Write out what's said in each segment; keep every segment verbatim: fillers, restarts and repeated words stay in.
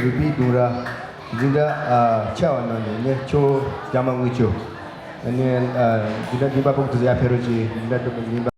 རུ་པིའི་ལྡུམ་ར། འཛིན་གྲྭ་ཨ་ཆེ་བ་ནང་ནས་ནི་ཁྱོ་རྒྱ་མ་དངུལ་ཆུ། ཨ་ནི་ཨ་འཛིན་གྲྭ་འདི་པ་ཕོག་ཏུ་ཡར་ཕེབས་རོགས་གྱིས། འཛིན་གྲྭ་འདི་པ་འཛིན་པ།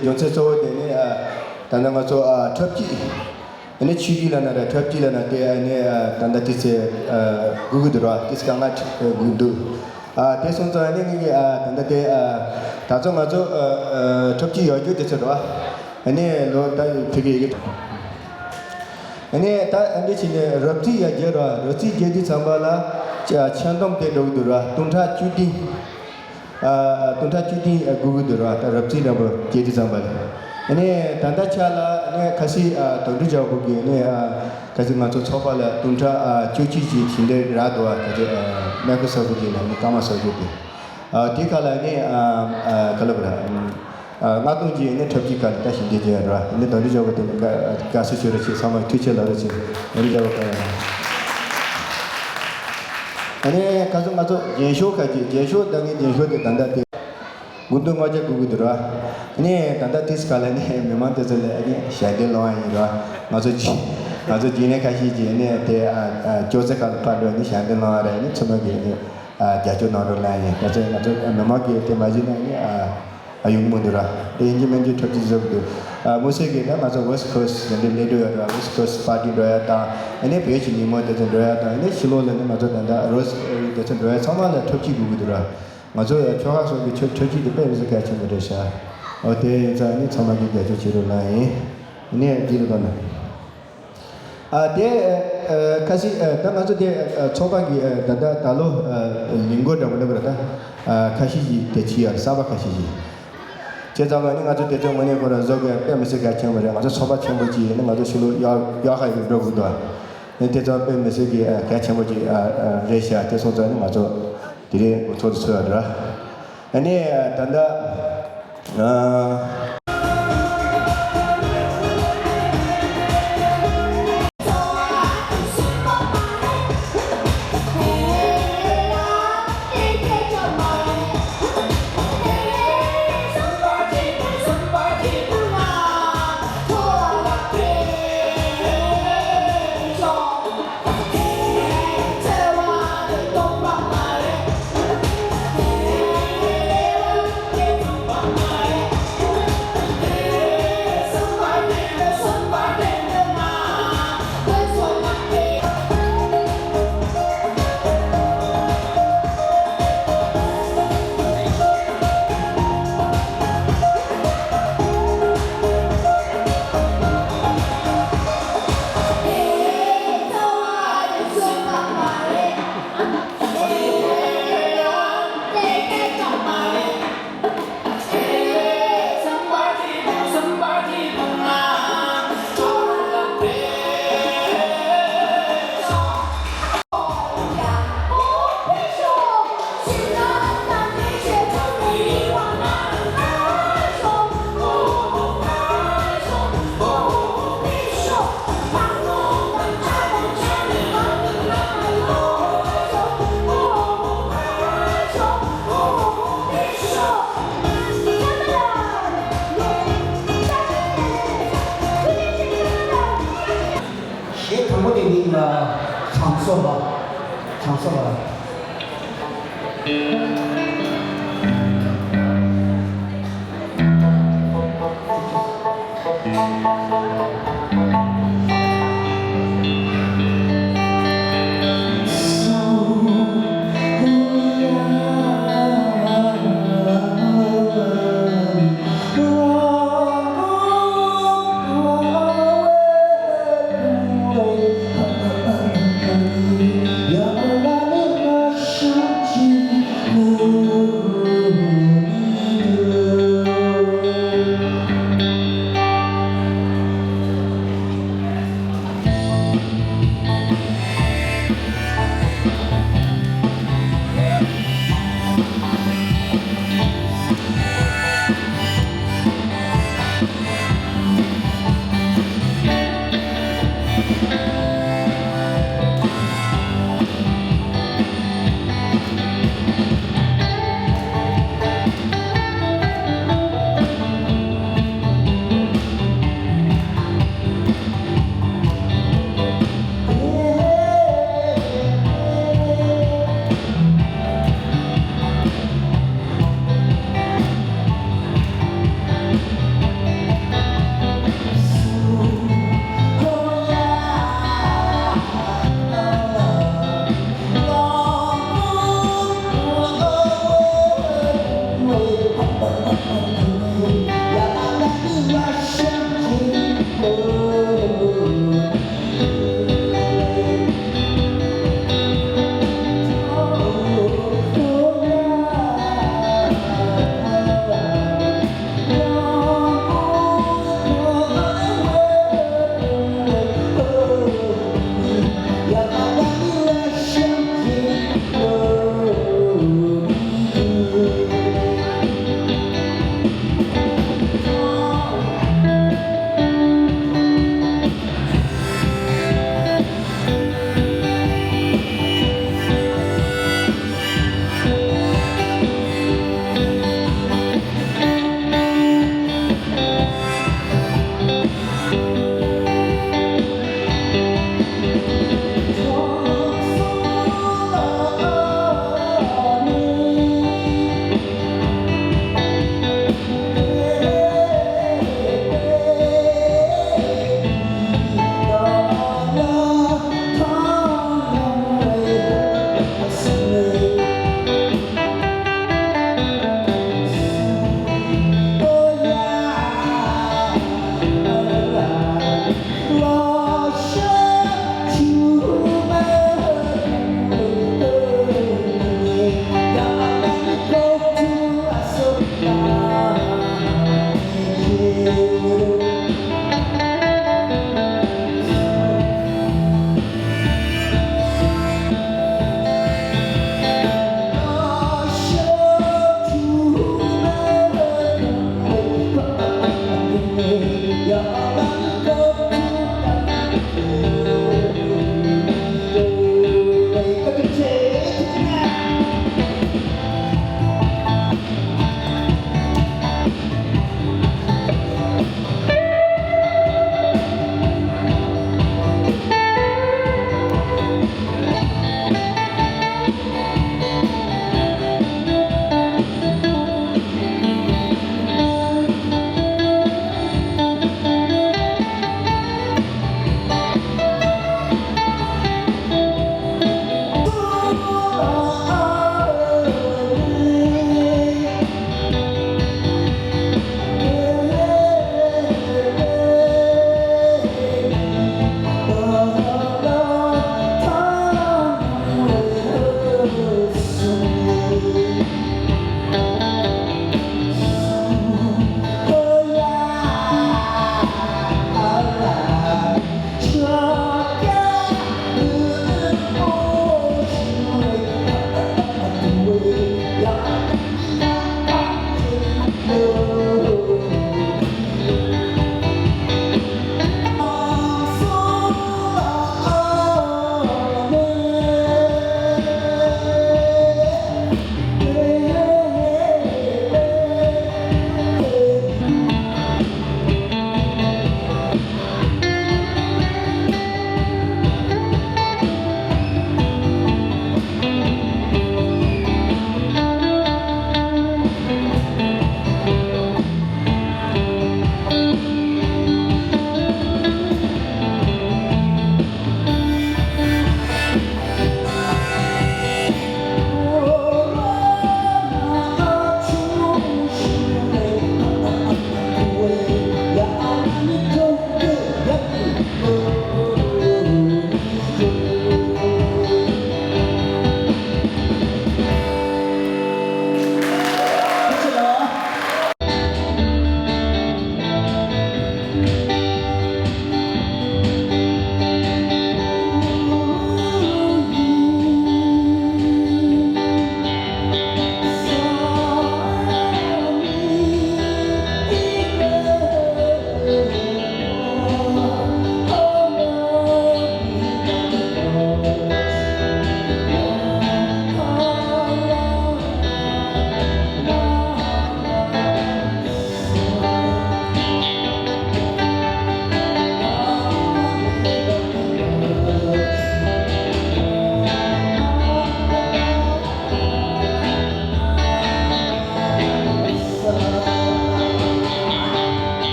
རྒྱུ་མཚན་གཙོ་བོ་དེ་ནི་ཨ། ད་ནི་ང་ཚོ་ཨ་འཁྲབ་སྤྱི། ཨ་ནི་ཆོས་སྤྱི་ལབ་ན་ར་འཁྲབ་སྤྱི་ལབ་ན་དེ་ཨ་ནི་ཨ་ད་ལྟ་དུས་ཚོད་ཨ་སྒུག་གི་འདུག་ར། དུས་ཚོད་གང་ང་སྒུག་འདུག་ཨ་དེ་སོང་ཙང་ཨ་ནི་ངེད་ཀྱི་ཨ་ད་ལྟ་དེ་ཨ་ད་ཚོ་ང་ཚོ་ཨ་ཨ་འཁྲབ་སྤྱི་ཡག་རྒྱུ་དེ་ཚོ་ར། ཨ་ནི་ལོ་ད་ཕ་གི་ཡི་གེ་ཨ་ནི་ད་ཨ་ནི་ཕྱིན་ནས་རབ་རྩིས་ཡར་རྒྱས་ར། རབ་རྩིས་རྒྱས་དུས་ཙམ་པ་ལ་ཆ་ཆ་འདོམས་དེ་འགྲོ་གི་འདུག་ར། སྟོང་ཕྲག་བཅུ་བདུན། ཨ་སྟོང་ཕྲག་བཅུ་བདུན་སྒུག་གི་འདུག་ར། ད་རབ་རྩིས་འདྲ་པོ་རྒྱས་དུས་ཙམ་པ་ལ། ཨ་ནི་ད་ལྟ་ཆ་ལ་ཨ་ནི་ཁ་སང་ཨ་དོན་གྲུབ་རྒྱལ་པོ་གིས་ཨ་ནི་ཨ་ཁ་སང་ང་ཚོ་ཚོགས་པ་ལ་སྟོང་ཕྲག་ཨ་བཅུ་གཅིག་ཅིག་ཞལ་འདེབས་རག་འདུག་ཨ་ཁ་སང་ཨ་མེ་ཁོ་སོ་ཁོ་གི་ལ་ནི་ཀརྨ་སོ་ཁོ་གི། ཨ་དེ་ག་ལ་ནི་ཨ་ཨ་ག་ལ་བ་ར། ཨ་ལྔ་སྟོང་གཅིག་ནི་འཁྲབ་སྤྱི་ཁ་ལ་ད་ཞལ་འདེབས་བྱས་ར། ནི་དོན་གྲུབ་རྒྱལ་པོ་དེ་ནི་དགའ་བསུ་ཞུ་རོགས་བྱེད། ཚང་མ་ཐུགས་རྗེ་ཆེ་ལབ་རོགས་བྱེད། དོན་གྲུབ་རྒྱལ་པོ་བཀའ་དྲིན་ཆེ། ཨ་ནི་ཁ་སང་ང་ཚོ་རྒྱན་ཤོག་ཁ་ཅིག་རྒྱན་ཤོག་ད་ངའི་རྒྱན་ཤོག་དེ་ད་ལྟ་དེ་དགུན་དུས་ལྔ་བརྒྱ་སྒུག་གི་འདུག་ར། ཨ་ནི་ད་ལྟ་དུས་སུ་ག་ལ་ནི་མི་མང་དེ་ཚོ་ལ་ཨ་ནི་ཞལ་འདེབས་སློང་བ་ཡིན་ར། ང་ཚོ་ཅི་ང་ཚོ་རྒྱུན་ལས་ཁ་ཤས་ཀྱིས་ཨ་ནི་དེ་ཨ་ཨ་ཅོག་ཙེ་ཁ་ལ་ཕར་འགྲོ་ནི་ཞལ་འདེབས་སློང་བ་རེད། ཨ་ནི་ཚང་མ་གིས་ཨ་ནི། ཨ་རྒྱབ་སྐྱོར་གནང་རོགས་གནང་ཡིན། ད་ཆ་ང་ཚོ་མི་མང་གིས་དེ་མ་བྱས་ན་ནི་ཨ་ཨ་ཡོང་མི་འདུག་ར། དེ་ཡིན་གྱི་མིན་གྱི་འཁྲབ་སྤྱི་བཟོ་གི་འདུག་ཨ་དམིགས་བསལ་གྱིས་ད་ང་ཚོ་West Coast ཟེར་འདི་སླེབས་འགྲོ་ཡོད་ར། West Coast party འགྲོ་ཡ་དང་ཨ་ནི་བོད་ཀྱི་ཉིན་མོ་དེ་ཚོ་འགྲོ་ཡ་དང་ཨ་ནི་ཕྱི་ལོགས་ལ་ནི་ང་ཚོ་ད་ལྟ་Rose དེ་ཚོ་འགྲོ་ཡ་ཚང་མ་ལ་འཁྲབ་སྤྱི་དགོས་ཀྱི་འདུག་ར། ང་ཚོ་ཡ་ཆོལ་ཁ་སོགས་ཀྱི་ཆོ་འཁྲབ་སྤྱི་དེ་དཔེ་མི་སྲིད་གལ་ཆེན་པོ་རེད་ཤག་འོ་དེ་ཡིན་ཙང་ཨ་ནི་ཚང་མ་གིས་རྒྱབ་སྐྱོར་བྱེད་རོགས་གནང་ཡིན། ཨ་ནི་འདི་རུ་གཏོང་ན། ཨ་དེ་ཨ་ཁ་ཤས་ཨ་ད་ང་ཚོ་དེ་ཨ་ཚོགས་པ་གི་ཨ་ད་ལྟ་ད་ལོ་ཨ་ལས་འགུལ་འདྲ་པོ་འདྲ་པོ་རེད། ད་ཨ་ཁ་ཤས་ཀྱིས་དེ་བྱས་ཡོད་རེད། གསར་པ་ཁ་ཤས་ཀྱིས། བྱས་ཙང་ང་ནི་ང་ཚོ་དེ་ཚོ་དངོས་གནས་ཁོ་རང་བཟོ་དགོས་དཔེ་མི་སྲིད་གལ་ཆེན་པོ་རེད། ང་ཚོ་ཚོགས་པ་ཆེན་པོ་གཅིག་ཡིན་ན་ང་ཚོ་ཕྱི་ལོགས་གཡག་གཡག་ཁ་ཡི་འགྲོ་དགོས་འདུག་ཨ་ནི་དེ་ཚོ་དཔེ་མི་སྲིད་ཀྱི་ཨ་གལ་ཆེན་པོ་གཅིག་ཨ་ཨ་རེད་ཤག་དེ་སོང་ཙང་ནི་ང་ཚོ་དེ་རིང་ཚོགས་འདུ་ཚོགས་ཡོད་རེད། ཨ་ནི་ད་ལྟ་ཨ། ཨ། དྲང་སྲོང་ལ། དྲང་སྲོང་ལ།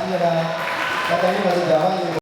ད་ད་ཡིན་ང་ཚོ་རྒྱ་གར་ནས།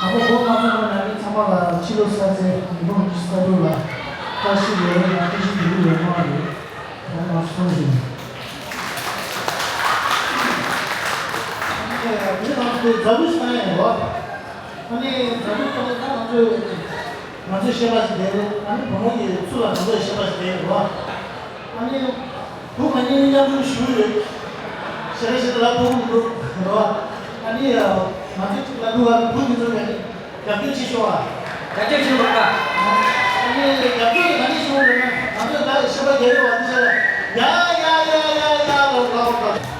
དང་པོ་གོ་སྐབས་གནང་བ་ནང་མི་ཚང་མ་ལ་ཕྱི་ལོ་གསར་ཚེས་ཉིས་སྟོང་ཉི་ཤུ་རྩ་དྲུག་ལ་བཀྲ་ཤིས་བདེ་ལེགས་དང་བཀྲ་ཤིས་བདེ་ལེགས་ཡོད་མ་རེད། ད་ང་ཚོ་ཚང་མ་ཞིག་ནས་ཨ་ནི་དེ་ནང་དུ་འཛམ་བུ་ཞིག་ཡོད་རེད་བ། ཨ་ནི་འཛམ་བུ་ཐོག་ནས་ད་ང་ཚོས་ང་ཚོའི་ཤེས་པ་ཞིག་བསྡད་རེད། ཨ་ནི་བུ་མོ་གི་ཚུལ་ལ་ང་ཚོའི་ཤེས་པ་ཞིག་བསྡད་རེད་བ། ཨ་ནི། བུ་ག་ནི་མཉམ་དུ་བཞུགས་ཡོད། ཞེ་དྲག་ཞེ་དྲག་ལབ་ཐུབ་མི་འདུག་རེད་བ། ཨ་ནི་ང་ཚོས་ཅིག་ལབ་འདུག་བ། བུ་འདི་ཚོ་ག་ནི་རྒྱབ་སྐྱོར་བྱེད་ཤོག་ཨ། རྒྱབ་སྐྱོར་བྱེད་དགོས་ཀ་ཨ་ནི་རྒྱབ་སྐྱོར་ག་ནི་ཞུ་རེད་ན་ང་ཚོས་ད་ཤེས་པ་རྒྱབ་ཡོད་བ། འདི་ཤ་ལ་ཡ་ཡ་ཡ་ཡ་ཡ་ལོ་ལོ་ལོ།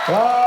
ཡ།